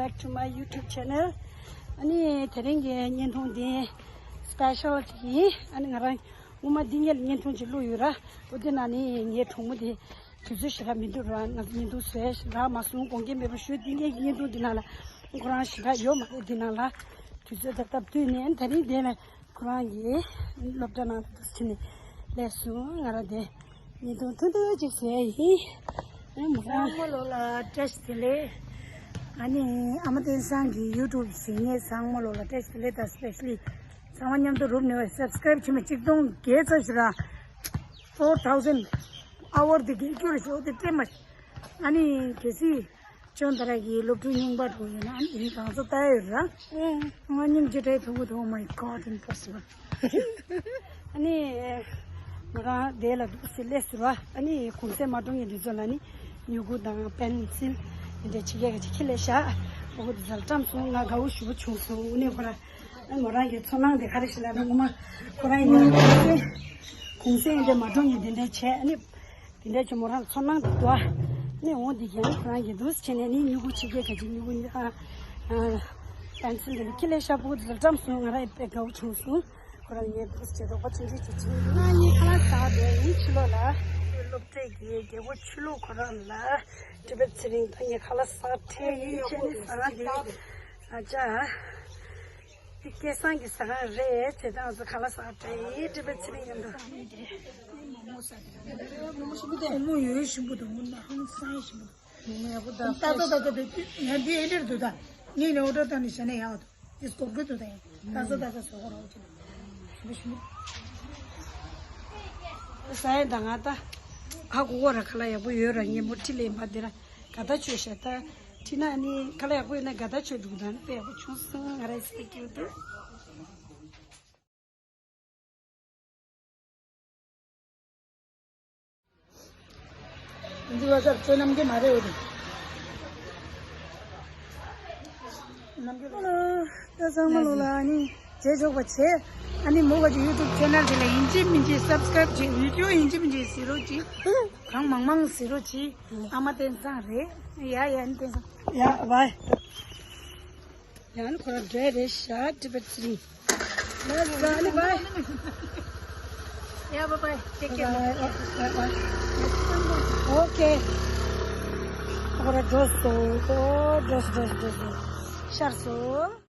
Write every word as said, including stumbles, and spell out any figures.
Back to my YouTube channel. ཨ་ནི་དེ་རིང་གི་བརྙན་ཐུང་འདི་སི་པེ་ཤལ་ཅིག་ཡིན། ཨ་ནི་ང་རང་སྔོན་མ་འདི་ངས་བརྙན་ཐུང་ཅིག་བླུགས་ཡོད་ར། འོ་དེ་ནང་ནས་ངའི་གྲོགས་མོ་དེ་དུས་ཚོད་ཞེ་དྲག་མི་འདུག་ར། ང་ཚོ་བརྙན་ཐུང་བཟོས་ཞེ་དྲག་མ་སོང་། དགོངས་འགལ་མེད་པ་ཞུ། འདི་ངའི་བརྙན་ཐུང་འདི་ནང་ལ་ཁོ་རང་ཞེ་དྲག་ཡོད་མ་རེད། འདི་ནང་ལ་དུས་ཚོད་ད་སྟབས་བསྟུན་ནས་ཨ་ནི་དེ་རིང་འདི་ལ་ཁོ་རང་གིས་སློབ་གྲྭ་ནང་དུ་འདུག་ཕྱིན་ནས་སླེབས་སོང་། ང་རང་དེ་བརྙན་ཐུང་ཐུང་ཐུང་ཅིག་བཟོས་ཡིན། ཨ་མོ་རང་། བཟང་མོ་ལོ་ལ་བཀྲ་ཤིས་བདེ་ལེགས། ཨ་ནི་ཨ་མ་བསྟན་བཟང་གི་ཡུ་ཊུབ་གཟིགས་མཁན་བཟང་མོ་ལོ་ལ་བཀྲ་ཤིས་བདེ་ལེགས་དང་སི་པེ་ཤལ་ལི་ཚང་མ་མཉམ་དུ་རུབ་ནས་སབ་སི་ཀ་རེབ་བྱེད་མ་གཅིག་སྟོང་བརྒལ་ཚར་ཞིག་ར། Four thousand hour དེ་བརྒལ་རྒྱུ་རེད་ཤོག་དེ་སྤྲད་མ་ཤིག་ཨ་ནི་གལ་སྲིད་ཅོན་ཏ་ར་གི་སློབ་ཕྲུག་རྙིང་པ་འགྲོ་ཡོད་ན་ཨ་ནི་དེ་རིང་གང་ཚོད་ལྟ་ཡོད་ར། ཨང་། ང་སྙིང་རྗེ་དྲག་ཐུག་གི་འདུག Oh my God, impossible. ཨ་ནི་མོ་རང་དེ་ལ་འདུག་སེ་སླེབས་ཟེར་བ། ཨ་ནི་གུང་སེང་མ་འགྲོ་ངེས་དུས་ཚོད་ལ་ནི་མྱུ་གུ་དང་པེན་སིལ་འདི་འདྲ་ཕྱི་རྒྱལ་ག་ཅིག་ཁྱེར་སླེབས་ཤག་ཨོ་ཧོ་དེ་ཚོ་ལ་བཀྲམ་སོང་། ང་དགའ་བོ་ཞེ་པོ་བྱུང་སོང་། དངོས་གནས་ཁོ་རང་ཨ་མོ་རང་གི་ཚོར་སྣང་དེ་ག་རེ་ཞིག་ལབ་ན་ངོ་མ་ཁོ་རང་ཡིན་ན་གུང་སེང་གུང་སེང་འདི་མ་འགྲོ་ངེས་དེ་འདྲ་བྱས། ཨ་ནི་དེ་འདྲ་བྱས་མོ་རང་ཚོར་སྣང་དེ་འདུག་ཨ། ནི་འོང་དེ་རྒྱང་ཁོ་རང་གི་འདུག་སེ་བྱས་ནས་ནི་མྱུ་གུ་ཕྱི་རྒྱལ་ག་ཅིག་མྱུ་གུ་ཨ་ཨ་པེན་སིལ་དེ་འདྲ་ཁྱེར་སླེབས་ཤག་ཨོ་ཧོ་དེ་ཚོ་ལ་བཀྲམ་སོང་། ང་རང་དཔེ་དགའ་བོ་བྱུང་སོང་། ཁོ་རང་ངས་འདུག་སེ་བྱས་རོགས་པ་ཆུང་ཆུང་ཅིག་བྱས་ཡིན། ང་གཉིས་ཁ་ལག་ཟ་བསྡད་ཡིན་ཕྱི་ལོགས་ལ། སློབ་གྲྭའི་གི་རྒྱལ་པོ་ཆོས་ལུགས་ཁོ་རང་ལ་ཊི་བེཊ་ཚེ་རིང་དང་ངས་ཁ་ལག་ཟ་འཕྲད་ཡིན་བྱས་ནས་ཟ་ག་འདི་ཨ་ཅག་འདི་སྐལ་བཟང་གི་ཟ་ཁང་རེད་བྱས་ཙང་ང་ཚོ་ཁ་ལག་ཟ་འཕྲད་ཡིན། ཊི་བེཊ་ཚེ་རིང་མཉམ་དུ། ཁོ་མོ་ཡོད་ཞིམ་པོ་འདུག་མོ་ནག་ཧང་སང་ཞིམ་པོ་འདུག་ད་ཚོ་ད་ཚོ་བེད་ཡང་འདི་ཨེ་འདྲར་འདུག་ད་ངས་ནས་འོ་འགྲོ་བཏང་ནས་བྱས་ན་ཡག་འདུག་འདི་སྐོར་དགོས་འདུག་ད་ཡང་ད་ཚོ་ད་ཚོ་བཟོ་གོ་རོགས་བྱེད། ཞིམ་པོ་ཞིམ་པོ། ས་ཡ་ད་ང་ད་ཧ་གོ་གོ་ར། ཁ་ལག་ཡག་པོ་ཡོད་ར། ངས་མོ་ཁྲིད་ལེ་ཡིན་པ་འདི་ར་ག་ད་ཆོས་བཤད་ད་ཁྲིད་ན་ནི་ཁ་ལག་ཡག་པོ་ཡོད་ན་ག་ད་ཆོས་འདུག་ད་ནི་དཔེ་ཡག་པོ་བྱུང་སོང་། ང་ར་སེ་ཀྱུ་འདུག་འདི་བ་ཟབ་ཚོད་ནམ་གྱི་མ་རེད་འོ་དེ། ནམ་གྱི་ཨ་ལོ། ད་ཚང་མ་ལོ་ལ་ཨ་ནི་རྗེས་ཆོག་པ་བྱས། ཨ་ནི་མོ་ག་ཅིག་ཡུ་ཊུབ་ཆེ་ནལ་དེ་ལ་ཡིན་གཅིག་མིན་གཅིག་སབ་སི་ཀ་རེབ་བྱེད། བི་ཌི་ཡོ་ཡིན་གཅིག་མིན་གཅིག་གཟིགས་རོགས་གྱིས། གང་མང་མང་གཟིགས་རོགས་གྱིས། ཨ་མ་བསྟན་བཟང་རེད། ཡ་ཡ་ཨ་ནི་བསྟན་བཟང་། ཡ་བའི། ཡང་ཁོ་རང་འདྲེ་རེད་ཤག་ཊི་བེཊ་ཚེ་རིང་། ལ་ལ་ལ་བའི། ཡ་བའི་བའི། ཊེག་ཀེར། བའི་བའི་བའི། ཨོ་ཀེ། ཁོ་རང་འགྲོ་སོང་། འགྲོ་སོང་། འགྲོ་སོང་། འགྲོ་སོང་། ཤར་སོང་།